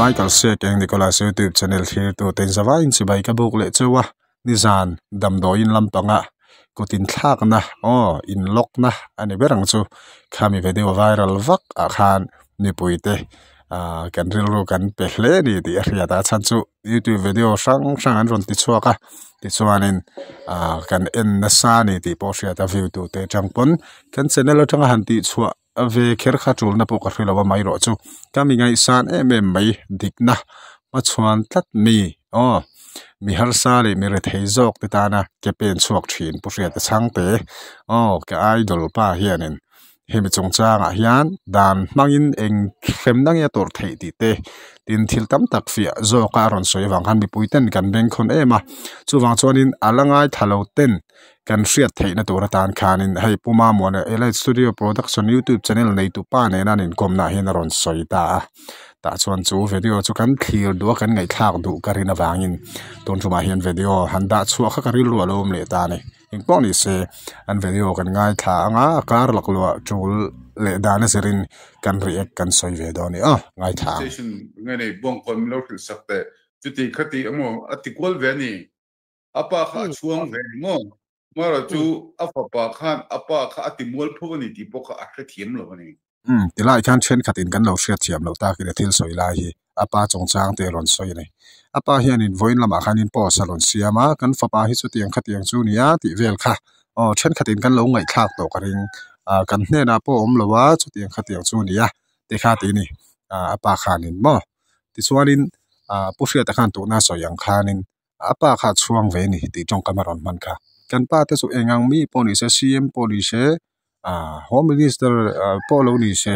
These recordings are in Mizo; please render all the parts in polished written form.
Michael Siakeng Nicholas YouTube channel thlir tu ten zawaiin chibai ka buk leh cheu a nizan damdawiin lampanga kut inthlakna aw inlock na a ni ber ang chu khami video viral vak ah khan mipui te ah kan rilru kan pe hle a ni tih a hriat a a chhan chu youtube video hrang hrang an rawn ti chhuak a tichuanin ah kan en nasa a ni tih pawh a hriat a view tu te atang pawn kan channel atanga han tih chhuah ve kher kha tulna pawh ka hre lo a mai erawh chu ka mi ngaihsan em em mai dikna hmachhuan tlat mi aw mi harsa leh mi rethei zawk te tana ke pen chhuak thin pu hriata chhangte aw ka idol pa hianin hemi chungchangah hian dan hmangin eng hremna nge a tawrh theih tih te tin thil tam tak fiah zawka a rawn sawi avang khan mipui ten kan bengkhawn em a chuvang chuanin a la ngaithla lo ten kan hriat theihna tur atan khanin hei Pu Mamuana Elite Studio Production YouTube channel neitu pa nena an inkawmna ah hian a rawn sawi ta a tah chuan chu video chu kan thlir duh a kan ngaihthlak duh ka rin avangin tun tumah hian video han dah chhuah kha ka rilru a lo awm leh ta a ni engpawh ni se an video kan ngaithla anga a kar laklawh tul leh dan a zirin kan react kan sawi ve dawn a ni aw ngaithla ang. Station nge nei Bawngkawn min lo hrilh sak teh chuti khati emaw a ti kual ve a ni. A pa kha a chhuang ve ni maw? Mara chu a fapa khan a pa kha a ti mual pho a ni tih pawh kha a hrethiam lo a ni. Umm, tilai khan thenkhatin kan lo hriatthiam loh takin a thil sawi lai hi a pa chungchang te a rawn sawi a ni. A pa hianin vawiin lamah khanin post a rawn siam a, kan fapa hi chutiang khatiang chu nia tih vel kha aw thenkhatin kan lo ngaihthlak tawh ka ring. Ah, kan hnenah pawh a awm lo a, chutiang khatiang chu nia ti kha ti a ni. Ah, a pa khanin maw? Tichuanin ah Pu Hriata khan tuna sawi ang khanin A pa kha a chhuang ve a ni tih tawngkam a rawn hman kha. Kan pa te chu eng ang mi pawh ni se CM pawh ni se ah Home Minister pawh lo ni se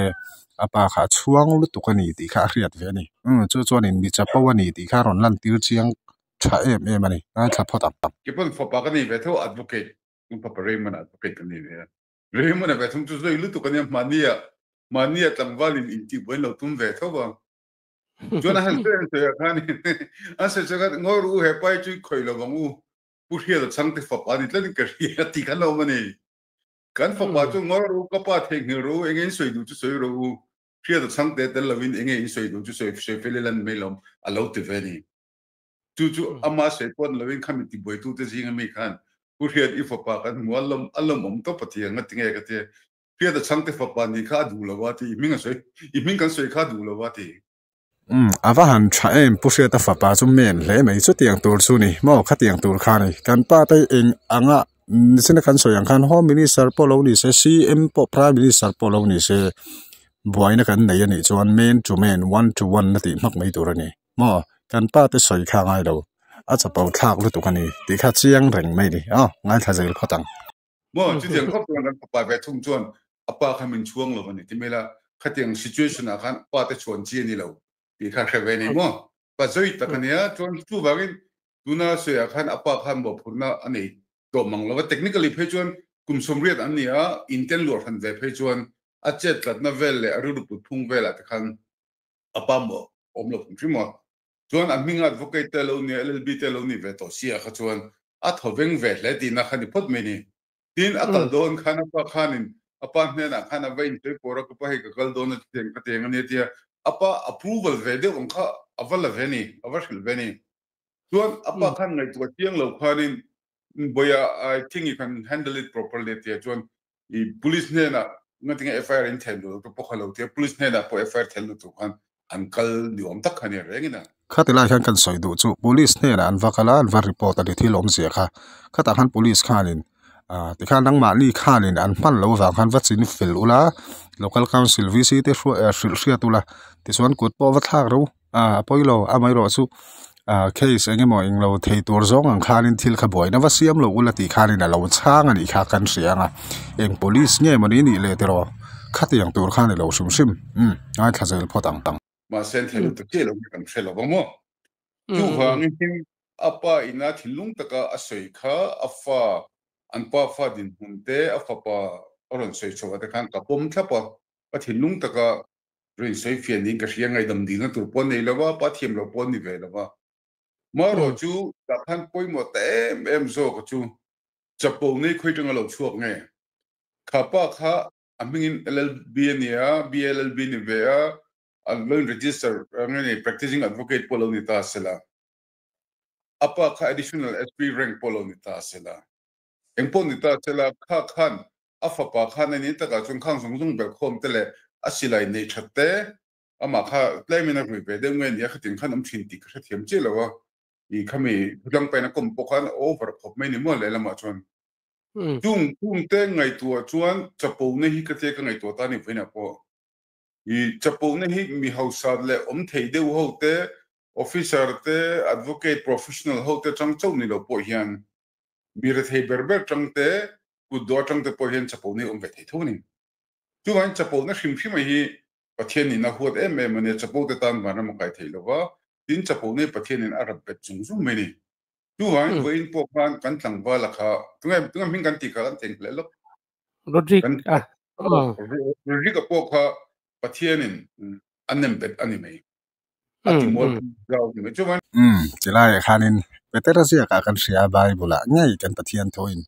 a pa kha a chhuang lutuk a ni tih kha a hriat ve a ni. Umm chu chuanin mi chapo a ni tih kha a rawn lantir chiang tha em em a ni. Ngaithla phawt ang. Kepawn fapa ka nei ve tho advocate kan fapa Raymond a advocate ka nei ve a. Raymond a ve thung chu zui lutuk a nia mahnia mahnia tlangvalin intihbuai an lo tum ve tho a. Chuan a han sawi an sawi ah khan an sawi sawi khan ngawi ru u he pai chu khawi lo vang u Pu Hriata chhangte fapa ni tlat in ka hria tih khan a awm a ni. Kan fapa chu ngawi ru ka pa theihnghilh ru enge in sawi duh chu sawi ru u Hriata chhangte tel lovin enge in sawi duh chu sawi sawi fel ila ni mai lo a lo ti ve a ni. Chu chu ama sawi pawh ni lovin khami tibuaitute zinga mi khan Pu Hriat i fapa kan hmu a lawm a lawmawm tawp a ti ang a ti nge ka ti. Hriata chhangte fapa nih kha a duh lo a ti, i hming a sawi, i hming kan sawi kha a duh lo a ti. Umm, a va han tha em, Pu Hriata fapa chu men hle mai, chutiang tur chu ni maw, khatiang tur kha ni. Kan pa te eng anga nichina kan sawi ang khan Home Minister pawh lo ni se, CM pawh Prime Minister pawh lo ni se, buaina kan nei a nih chuan man to man, one to one a tih hmak mai tur a ni maw, kan pa te sawi kha a ngai lo, a chapo thlak lutuk a ni tih kha chiang reng mai a ni, aw ngaithla zel phawt ang. Maw chutiang khawp chuan kan fapa ve thung chuan a pa kha min chhuang lo a ni ti mai la, khatiang situation ah khan pa te chhuan chi a ni lo tih kha hre ve ni maw. Pa zawi tak a nia, chuan chuvangin tuna sawi ah khan a pa khan mawhphurhna a nei tawh mang lo va, technically phei chuan kum 80 an ni a, inten luah hran ve phei chuan a chet tlatna vel leh a rilru put phung velah te khan a pa mawh awm lo hrim hrim a. Chuan a hming advocate te lo ni a, LLB te lo ni ve tawh si ah kha chuan a thaw veng ve hle tihna kha ni phawt mai ni. Tin, a kal dawn khan a pa khanin a pa hnenah khan a va insawi pawr a, ka pa hei ka kal dawn a ti teng ka teng a nia tia a pa approval ve deuh ang kha a va la ve ni, a va hrilh ve ni. Chuan a pa khan ngaihtuah chiang lo khanin Bawia I think you can handle it properly a tia chuan i police hnenah ngatinge FIR in then lo pawh kha lo tia police hnenah pawh FIR then lo tur khan an kal ni awm tak kha nia reng ina. Khati lai khan kan sawi duh chu police hnenah an va kal a an va report a ni thil awmzia kha khatah khan police khanin ah tikhan nangmahni khanin an hman loh avang khan va chin fel ula local council VC te hrilh hriat ula tichuan kut pawh va thlak ro. Ah a pawi lo amaherawh chu ah case eng emaw englo thei tur zawng ang khanin thil kha buaina va siam lo ula tih khanin a lo chhang a nih kha kan hria ang a eng police nge mawni nih leh tiraw khatiang tur khan i lo hrim hrim umm ngaithla zel phawt ang tang. Mahse an thei lutuk chiah lo hi kan hre lo vang maw? Chuvangin a pa ina thinlung taka a sawi kha a fa an pa fa dinhmun te a fapa a rawn sawi chhoh ah te khan ka pawm thlap a, a thinlung taka Rin sawi fiah niin ka hria, ngaihdam dilna tur pawh nei lo va, pa thiam lo pawh ni ve lo va. Marawh chu tah khan pawimawh ta em em zawk a chu chapo nei khawi tanga lo chhuak nge? Kha pa kha a hmingin LLB a ni a, BLLB ni ve a, an lo in register nge ni practicing advocate pawh lo ni ta sela, a pa kha additional SP rank pawh lo ni ta sela, eng pawh ni ta sela kha khan a fapa khan a ni takah chuan khang zawng zawng belhkhawm te leh a silai nei that te amah kha tlemin a rui ve deuh nge ni a khatin khan awm thin tih ka hrethiam chiah lo a, i khami thutlang pain a kawm pawh khan over khawp mai ni maw lehlamah chuan. Chung chungte ngaihtuah chuan chapona hi ka tia ka ngaihtuah ta ni vawiinah pawh. I chapona hi mi hausa leh awm thei deuh ho te, officer te, advocate professional ho te chang chauh ni lo pawh hian mi rethei ber ber chang te, kut dawh atang te pawh hian chapona hi awm ve thei tho a ni. Chuvangin chapona hrim hrim hi Pathianin a huat em em a nia, chapo te tan vanram a kai thei lo va, tin chapona hi Pathianin a rap bet zung zung mai a ni. Chuvangin vawiin pawh khan kan tlangval a kha, tunge tunge hming kan tih kha kan theihnghilh lawk. Rodrick a. Rodrick a pawh kha Pathianin a nem bet a ni mai. A ti mual zau ni mai. Chuvangin. Umm, tilaiah khanin Petera ziakah kan hria a Bible-ah ngei kan Pathian thuin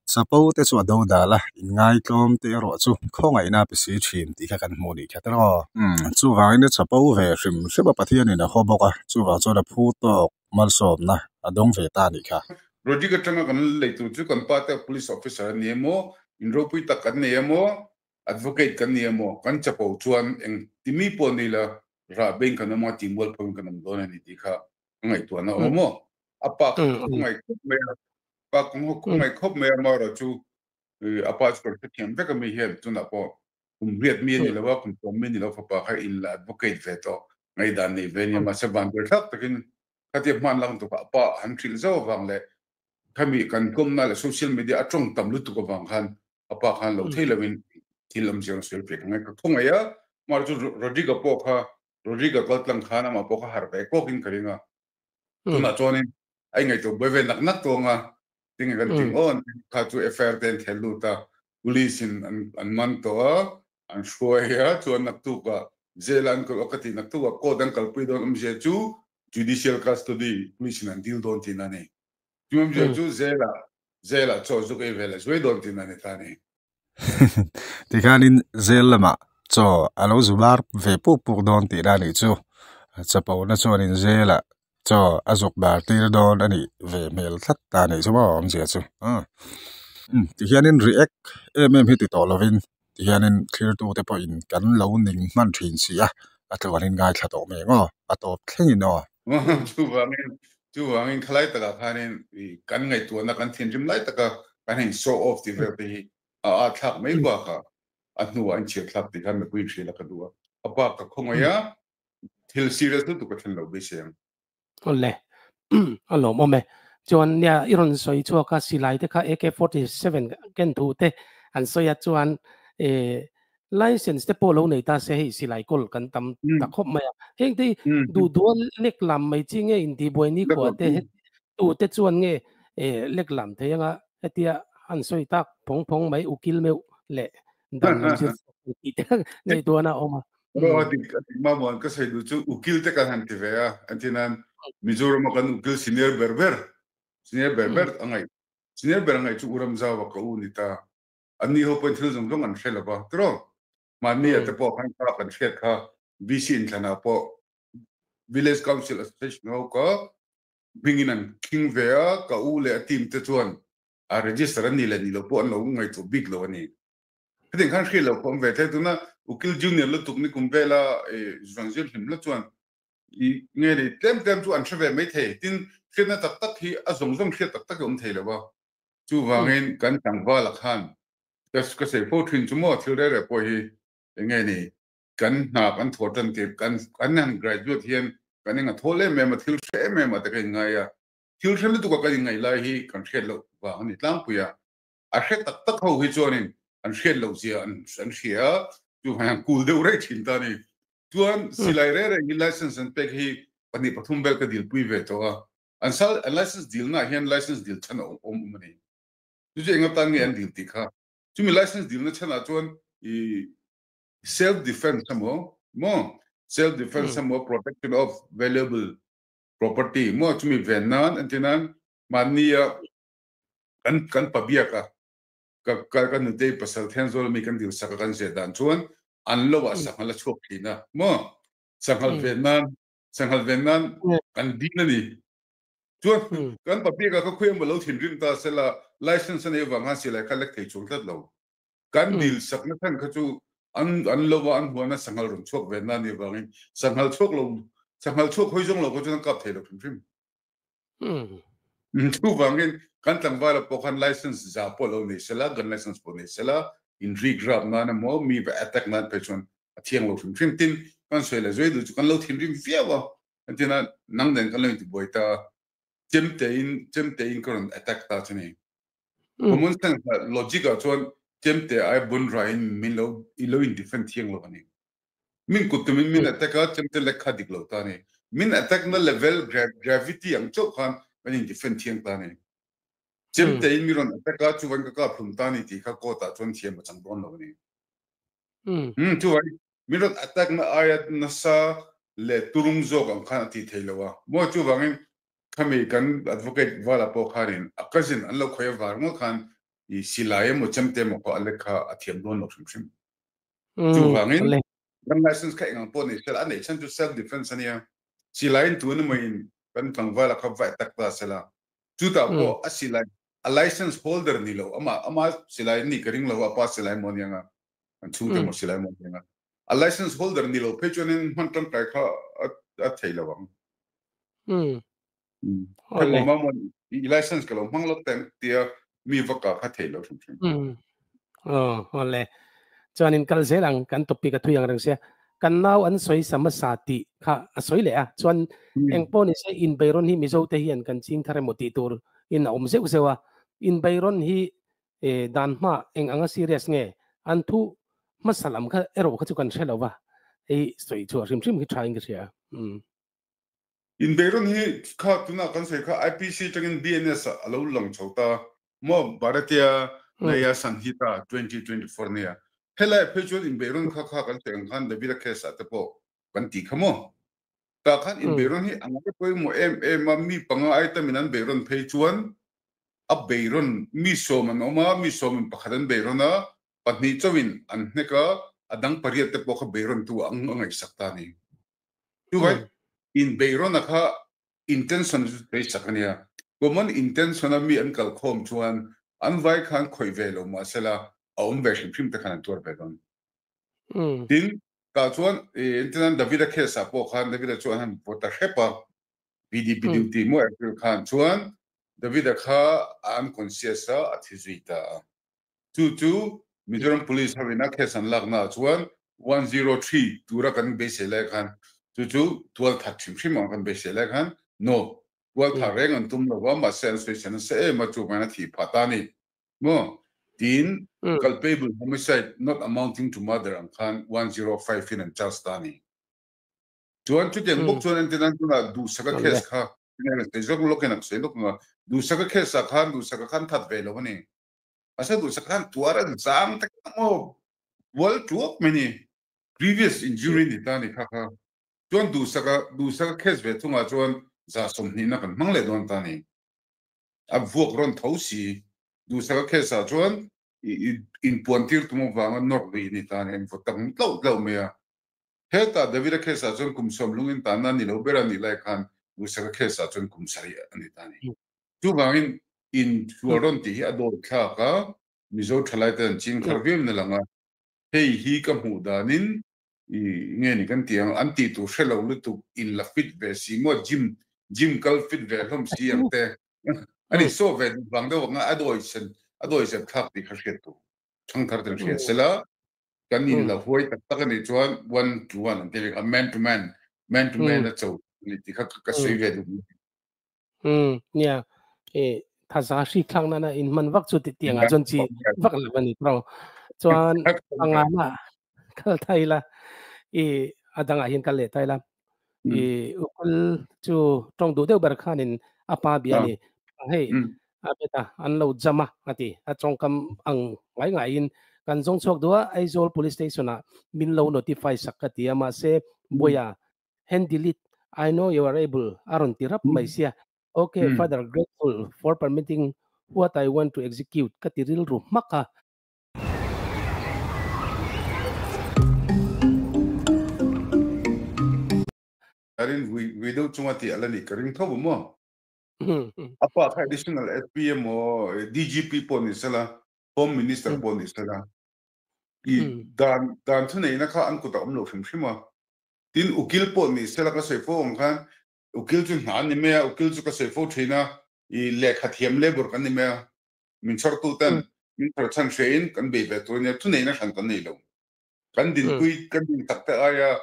chapo te chu a do dal a, inngaitlawm te erawh chu khawngaihna a pe si thin tih kha kan hmuh nih kha tiraw. Umm, chuvangin a chapo ve hrim hrim a Pathianin a haw bawk a, chuvang chuan a phu tawk malsawmna a dawng ve ta nih kha. Rodrick atanga kan lei tur chu kan pa te police officer an ni emaw, in ropui tak kan nei emaw, advocate kan ni emaw, kan chapo chuan eng ti mi pawh ni la rah beng kan awm a, ti mual pho in kan awm dawn a ni tih kha ka ngaihtuahna a awm aw. A pa kha ka khawngaih khawp mai a, pa ka khawngaih khawp mai a, amaherawh chu a pa chu kan hrethiam vek a mi hian tunah pawh kum riat mi a ni lo a, kum sawm mi a ni lo fapa kha in la advocate ve tawh ngaihdan nei ve nia mahse van ber thlak takin khatia hman lang tukah pa han hrilh zauh avang leh khami kan kawmna leh social media a tawng tam lutuk avang khan a pa khan lo thei lovin thil awm ziang sawi pek angai ka khawngaih a mar chu Rodrigo pawh kha Rodrigo kal tlang khan amah pawh kha harh ve kawkin ka ring a tunah chuanin a ingaihtuah buai ve nak nak tawng a tinge kan ting aw an kha chu FIR te an thel lut a police in an man tawh a an hruai a chuan naktukah jail an kal ka ti naktukah court an kalpui dawn awmzia chu judicial custody police in an dil dawn tihna a ni chu awmzia chu jail ah jail ah chaw zuk ei ve leh zuai dawn tihna a ni ta a ni. Tikhanin jail lamah chaw a lo zu bar ve puk puk dawn tihna a nih chu chapona chuanin jail ah Chaw a zuk bar tir dawn a nih ve hmel tlat ta a nih chu maw awmzia chu umm tihianin react em em hi ti tawh lovin tihianin thlirtute pawhin kan lo ning hman thin si a a tluanin ngaithla tawh mai ang aw a tawp thlengin aw. Chuvangin chuvangin khalai takah khanin kan ngaihtuahna kan thinrim lai taka kan heng show off tih vel te hi a a thlak mai bakah a hnuah a inchhir thlak tih khan mipui inhrilh a ka duh a a bak ka khawngaih a thil serious lutuk a thlen lo beisei ang. Awle, a lawmawm e. Chuan nia i rawn sawi chhuak a silai te kha AK-47 ken thu te an sawi a chuan license te pawh lo nei ta se hei silai kawl kan tam ta khawp mai a. Heng te hi duh duh a lek lam mai chi nge intihbuai nikhua te tu te chuan nge lek lam thei anga hetia an sawi tak phawng phawng mai ukil meuh leh dan lam zir tih te ngaihtuahna a awm a. Ro dik mamuan ka sawi duh chu ukil te kan han ti ve a an ti nan Mizoram a kan ukil senior ber ber senior ber ber a ngaih senior ber a ngaih chu Uram Zaua ka u ni ta an ni ho pawhin thil zawng zawng an hre lo va tiraw mahni a te pawh khan kha kan hriat kha VC inthlanah pawh Village Council Association ho ka hmingin an khing ve a ka u leh a team te chuan a register an ni leh ni lo pawh an lo ngaihtuah bik lo a ni. Hetiang khan hriat loh khawm ve thei tuna ukil junior lutuk ni kum vela zuan zir hlim la chuan i nge nei tlem tlem chu an hre ve mai thei tin hriatna tak tak hi a zawng zawng hriat tak tak hi awm thei lo a chuvangin kan tlangvala khan ka ka sawi fo thin chu maw thil reh reh pawh hi enge ni kan hna kan thawh tan tir kan kan han graduate hian kan enga thawl em em a thil hre em em a te ka inngai a thil hre lutuk a kan inngaih lai hi kan hriat loh vang a ni tlangpui a a hre tak tak ho hi chuanin an hriat loh zia an an hria a, chu han kul deuh rei thin ta a ni. Chuan silai reng reng hi license an pek hi pahnih pathum vel ka dilpui ve tawh a, an sal an license dilna ah hian license dil chhan a awm awm a ni. Chu chu eng atan nge an dil tih kha. Chumi license dilna chhanah chuan i self defense emaw maw self defense emaw protection of valuable property maw chumi ven nan an ti nan mahnia kan kan pa biak a ka ka ka nutei pasal then zawl mi kan dil sak a kan zeh dan chuan an lo ah sak la chhuak thin a maw. Sanghal ven nan sanghal ven nan kan dil a ni. Chuan kan papiaka kha khawi emaw lo thinrim ta sela license a nei avang khan silai kha lek thei chuang tlat lo. Kan dil sakna chhan kha chu an an lova an huana sanghal rawn chhuak ve na ni avangin sanghal chhuak lo sanghal chhuak hawi zawng lo kha chuan an kap thei lo hrim hrim. Chuvangin kan tlangvala pawh khan license za pawh lo nei sela gun license pawh nei sela in rik rap nan emaw mi va attack nan phei chuan a thiang lo hrim hrim. Tin kan sawi leh zui duh chu kan lo thinrim viau a entirna nang nen kan lo intibuai ta chemte in chemte in ka rawn attack ta chu ni. Common sense ah logic ah chuan chemte ai bun rain min lo i lo in defend thiang lo ani. Min kut tumin min attack a chemte lek kha dik lo ta ni. Min attack na level gravity ang chauh khan kan in defend thiang ta ni. Chemte in mi rawn attack a chuvan ka kap hlum ta ni tih kha court ah chuan thiam a chang dawn lo ani. Chuvan min rawn attack na aia nasa leh turung zawk ang khan a ti thei lo a. Maw chuvangin Khami kan advocate vala pawh khanin a cousin an lo khawi avar ngawt khan i silai emaw chemte emaw khaw a lek kha a thiam dawn lo hrim hrim. Chuvangin gun license kha engang pawh nei sela a neih chhan chu self defense ania. Silaiin tun emaw in kan tlangval a kha vaih tak ta sela chutah pawh a silai a license holder ni lo ama ama silai ni ka ring lo a pa silai maw anianga an chhungte maw silai maw anianga a license holder ni lo phei chuanin hman tangkai kha a thei lo ang. Ka ma mo i license ka lo hmang lo teng tia mi va ka kha thei lo hrim hrim. Oh, ole. Chuan in kal zel ang kan topic a thui ang reng sia. Kan nau an soi sama sa ti kha a soi leh a. Chuan eng pawh ni se in beiron hi Mizo te hian kan ching thar emaw tih tur in a awm zeuh zeuh a. In beiron hi e dan hma eng anga serious nge an thu hmasa lam kha erawh kha chu kan hre lo va. Hei sawi chhuah hrim hrim hi tha in ka hria. Inbeiron hi kha tuna kan sawi kha IPC atangin BNS ah a lo lang chho ta maw Bharatiya Nyaya Sanhita 2024 nia. Helai phei chuan inbeiron kha kha kan sawi ang khan Davida case ah te pawh kan ti kha maw. Tah khan inbeiron hi a ngai pawimawh em em a, mi panga ai tamin an beiron phei chuan a beiron mi sawm an awm a, mi sawmin pakhat an beiron a, pahnih chauhin an hnek a, a dang pariat te pawh kha beiron tu ang a ngaihsak ta a ni. Chuvai in beirona kha intention chu thei sak ania. Common intention a mi an kal khawm chuan an vai khan khawih ve lo mahsela a awm ve hrim hrim te khan an tuar ve dawn. Tin, tah chuan entirnan Davida case ah pawh khan Davida chu an han vaw ta hrep a, VDP duty maw April khan chuan Davida kha a unconscious a, a thi zui ta a. Chu chu Mizoram Police hovin a case an lakna ah chuan 103 tura kan beisei lai khan chu chu tual that hrim hrim ang kan beisei lai khan no tual thah reng an tum lo va mahse an sawi chhan nasa em a chuvangin a thih phah ta a ni maw tiin culpable homicide not amounting to murder ang khan 105 in an charge ta a ni. Chuan chutiang bawk chuan entirnan tunah Duhsaka case kha sawi zawk lawkin a sawi lawk ang a Duhsaka case ah khan Duhsaka khan that ve lo a ni. Asa duh khan tuar an zang tak maw bual tuak mai ni previous injury ni ta ni kha kha chuan duhsaka duhsaka case ve thungah chuan za sawmhnih na kan hmang leh dawn ta ni a vuak rawn tho si duhsaka case ah chuan inpuan tir tum avanga nawr lui ni ta ni an vaw tak tlo tlo mai a hetah Davida case ah chuan kum sawm lungin tanna ni lo ber a nih lai khan duhsaka case ah chuan kum sarih a ni ta ni. Chuvangin in sual rawn tih hi a dawi thlak a, Mizo thalai te an ching thar viau na lang a, hei hi ka hmuh danin i nge ni kan tih ang, an tih tur hre lo lutuk in la fit ve si maw, gym gym kal fit ve hlawm si ang te, an insawh ve duh vang deuh ang a, a dawi sen a dawi zep thlak tih kha hriat tur thangthar ten hria sela, kan in la huai tak tak a nih chuan one to one an ti vek a, man to man, man to man a cho a ni tih kha ka sawi ve duh. Nia e thaza hri thlak nana in man vak chu ti tianga chuan chi vak lo ani pro chuan anga na kal thai la i adanga hin kal le thai la i ukul chu tong du deuh ber khanin apa bia ni hei a beta an lo jama ati a chongkam ang ngai ngai in kan zong chhuak duwa Aizawl police station a min lo notify sak ka tia ma se boya Hand delete, I know you are able a rawn ti rap mai sia. Ok, Father, grateful for permitting what I want to execute ka ti rilru hmak a. Arin vui vui deuh chunga tih a la nih ka ring tho maw? A pa kha additional SP emaw DGP pawh ni sela, Home Minister pawh ni sela, i dan dan thuneihna kha an kutah awm lo hrim hrim a. Tin, ukil pawh ni sela ka sawi fo ang khan ukil chu hna an ni mai a, ukil chu ka sawi fo thin a, i lehkha thiam labour kan ni mai a, min chhawrtu ten min chhawr chhan hrein kan bei ve tur a nia, thuneihna hran kan nei lo. Kan dinpui kan din tak te aia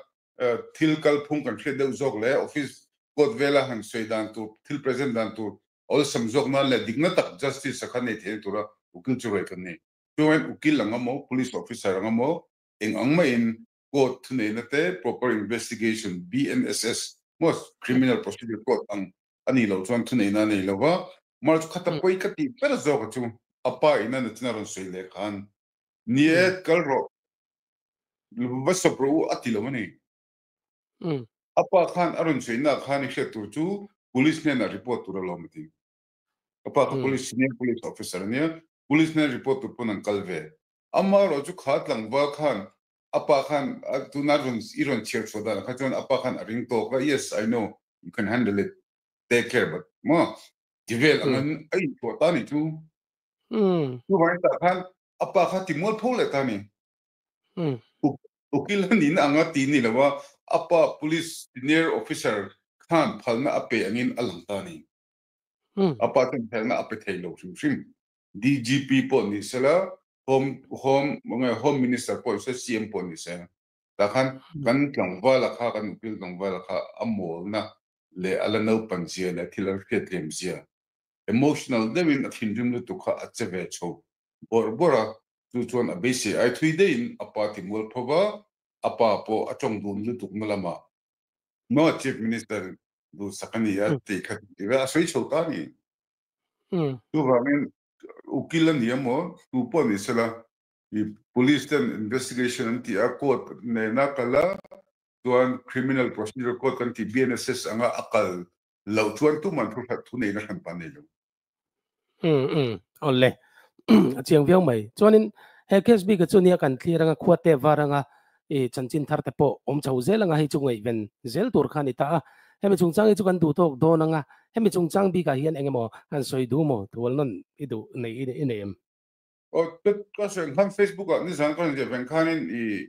thil kalphung kan hriat deuh zawk leh office court vela han sawi dan tur, thil present dan tur awlsam zawk nan leh dikna tak justice a kha nei theihna tura ukil chu rawi kan ni. Chuan ukil ang emaw, police officer ang emaw, eng ang maiin court thuneihna te proper investigation BNSS maw criminal procedure code ang a nih loh chuan thuneihna a nei lo va. March khata pawi ka tih ber zawk a chu a pa in a nachin a rawn sawi leh khan ni e kal rawh va sawp rawh u a ti lo a ni. A pa khan a rawn sawi na khan i hriat tur chu police hnenah report tur alawm a ti. A pa kha police senior police officer a nia, police hnen report tur pawn an kal ve. Amaherawh chu kha tlangval khan a pa khan tuna rawn i rawn chhiar chhuah dan kha chuan a pa khan a ring tawk a, yes I know you can handle it, take care but maw ti vel angin a inchhuah ta ni chu. Chuvangin tah khan a pa kha ti mual pho leh ta ni. Ukil a nin anga ti ni lo a, a pa police senior officer khan phalna a pe angin a lang ta ni. A pa chuan phalna a pe thei lo hrim hrim. DGP pawh ni sela, Home Home nge Home Minister pawh ni se, CM pawh ni se, tah khan kan tlangvala kha, kan ukil tlangvala kha a mawlna leh a la naupan zia leh thil a hriat tlem zia, emotional deuhin a thinrim lutuk kha a che ve chho bawrh bawrh a, chu chuan a beisei ai thui deihin a pa ti mual pho va, a pa pawh a tawng dun lutukna lamah maw Chief Minister duhsak a ni a tih kha ti ve a sawi chho ta a ni. Chuvangin ukil a ni emaw tu pawh ni sela i police ten investigation an tih a court nena kal a chuan criminal procedure code kan tih BNSS anga a kal loh chuan tuman thu hrat thu neihna hran pa nei lo. Awle a chiang viau mai. Chuanin he case bik chu nia kan thlir anga khua te var anga i chanchin thar te pawh awm chho zel anga hei chu ngaihven zel tur kha a ni ta a. Hemi chungchang hi chu kan duh tawk dawn anga hemi chungchang bikah hian eng emaw han sawi duh maw thual nawn i duh nei i nei em? Aw ka sawi ang khan Facebook ah nizan ka rawn ziah veng khanin i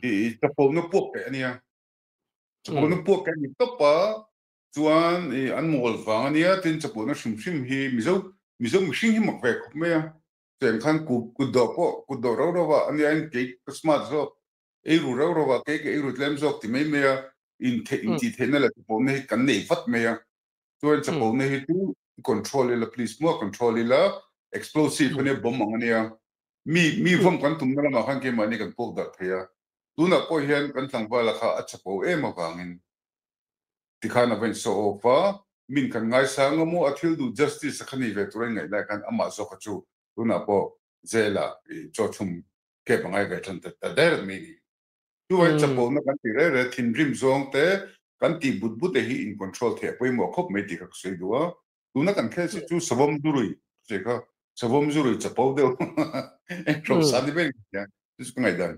i chapona puak teh a nia. Chapona puak teh a ni tawp a chuan i an mawl vang a nia tin chapona hrim hrim hi Mizo Mizo mihring hi mak ve khawp mai a. Cheng khan kut dawh pawh kut dawh rau rau a ania in kei ka smart zawk ei ru rau rau a kei ka ei ru tlem zawk ti mai mai a in theih in tih theihna leh chapona hi kan nei vat mai a chuan chapona hi chu control ila please maw control ila explosive ania bomb ang ania mi mi vawm kan tumna lamah khan keimahni kan puak darh thei a tunah pawh hian kan tlangvala kha a chapo em avangin Tikhan a va in show off a, min kan ngaisang a maw, a thil duh justice a kha nei ve tur a in ngaih lai khan amah zawk kha chu tunah pawh jail ah i chaw chhum kep a ngai ve tan ta der mai ni. Chuvain chapona kan ti reh reh, thinrim zawng te kan tih but but te hi in control theih a pawimawh khawp mai tih kha ka sawi duh a. Tuna kan khel si chu savawm zurui ka sawi kha, savawm zurui chapo deuh eng hrawk sa ni ber in ka hria, chu chu ka ngaihdan.